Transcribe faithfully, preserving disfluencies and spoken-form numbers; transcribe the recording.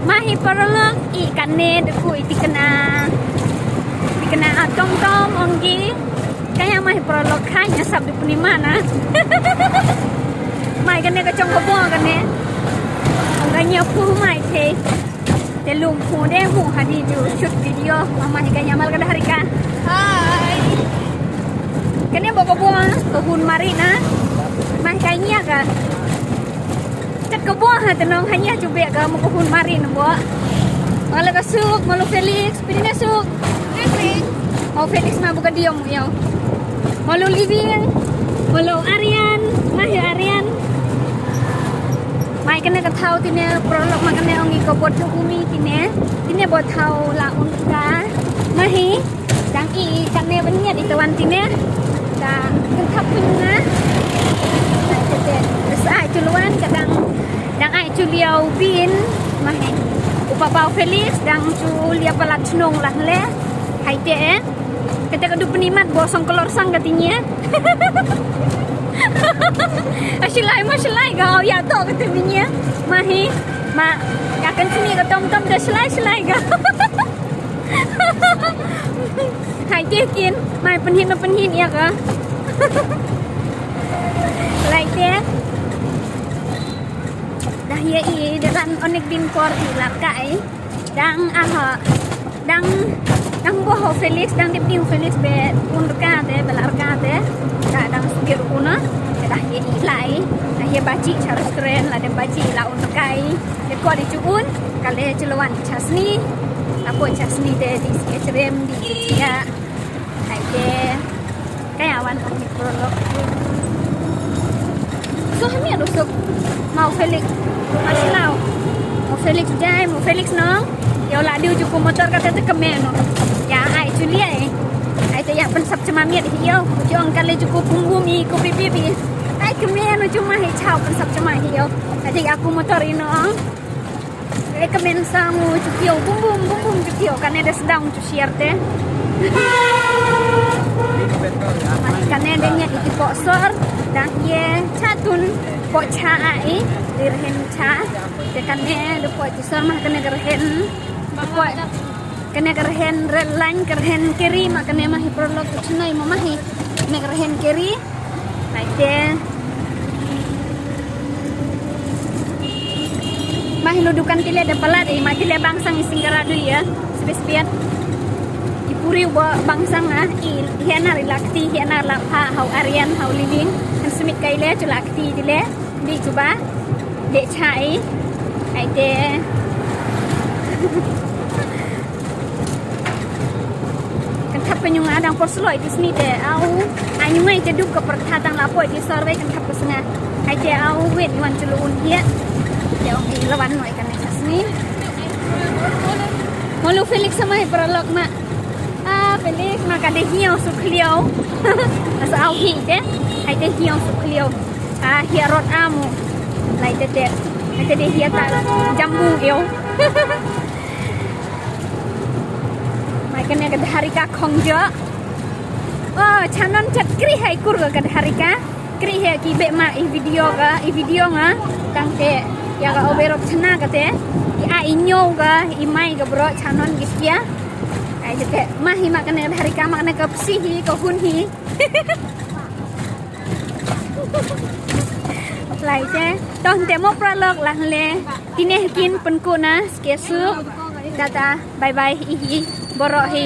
Mahi paralok i kane deku i tikna. Tikna atom tom onggi. Kaya mahi paralok kanya sab de punima na. Mai kane ka chong ka bo kane. Ong kanya pu mai te. Te lum pu de mu hadi ju shoot video. Mama hi kanya mal ka daharika. Hai. Kane bo ka bo ko hun mari na. Mai kanya ka. Kat ka bo ha tenong hanya jubek ka mo ko hun marin bo. Mala ka suk, malu Felix, pidine suk. Felix. Oh Felix ma buka diom yo. Malu Living, malu Arian, mahi Arian. Mai kane ka thau tine prolok ma kane ongi ko bot humi tine. Tine bo thau la un ka. Mahi. Dang i kane ban ngiat i tawan tine. Dang kynthap pun nga. Sa ai chulwan ka dang dang ai chuliau bin. Mahe. Upa bau Felix dang chulia palat chnong lah le. Hai te eh. Kata ka du penimat bosong kelor sang ka tine. Asilai ma silai ga ya to ka tine. Mahe. Ma ya kan sini ka tom tom da silai silai ga. Hai te kin, mai pynhin ma pynhin ïa ka. Lai te. Dah ïa i dah kan onek din por di lar kai. Dang aha. Dang dang bo ho Felix dang dip diu Felix be un rka te be lar ka te. Dah dang sugir una. Dah ïa i lai. Dah ïa baji cha restaurant la dem baji la un rkai. Te ko di chuun, kale chulwan chasni. Apo chasni de di si chrem di ya. Hai de. Kaya wan ong ni prolog. So hami ado sok. Mau Felix. Maslau. Mau Felix jai, mau Felix no. Yo la diu juku motor kata te kemeno. Ya ai chulia eh. Ai te ya pensap cemamiat yo. Jong kale juku punggung i ku pipi pi. Ai kemeno cuma hi chau pensap cuma hi yo. Ai te ya ku motor ino. Recommend sa mu chukio bum bum bum bum chukio kane da sedang chu share te. Kane da nya iti po sor da ye cha tun po cha ai dirhen cha. Te kane da po ti sor ma kane da rhen. Po kane da rhen rel line ka rhen keri ma kane ma hi prolog chnai ma ma hi. Kane da rhen keri. Hai te. Mah lo dukan tile da palat eh, mah tile bangsang i singara du ya. Spes piat. I puri wa bangsang ah, i hianar i lakti, hianar lapha, hau Arian, hau Living. Han sumit kai le, chu lakti tile. Di chuba. De chai. Hai te. Kan thap ka nyunga dang por sloi ti sni te au. Ai nyunga ite dup ka por tha dang la poi ti sor wei kan thap ka snga. Ai te au wet yuan chulu un hia. Te ong i lawan noi kan ne sni. Molu Felix sama hi prolog ma. Ah Felix ma ka de hiau su kliau. Asa au hi te. Ai te hiau su kliau. Ah hia rot amu. Lai te te. Ai te de hia ta jambu eu. Mai kane ka dharika khong jo. Oh, chanon chat kri hai kur ka dharika. Kri he ki be ma i video ka, i video nga. Tang te ya ka oberok chana ka te. I a i nyo ka, i mai ka bro chanon ki kia. Ai te ma hi ma kane dharika ma kane ka psi hi ka hun hi. Lai te. Tong te mo prolog lah le. Tine kin pynku na skesu. Tata. Bye bye. Ihi. Boro hi.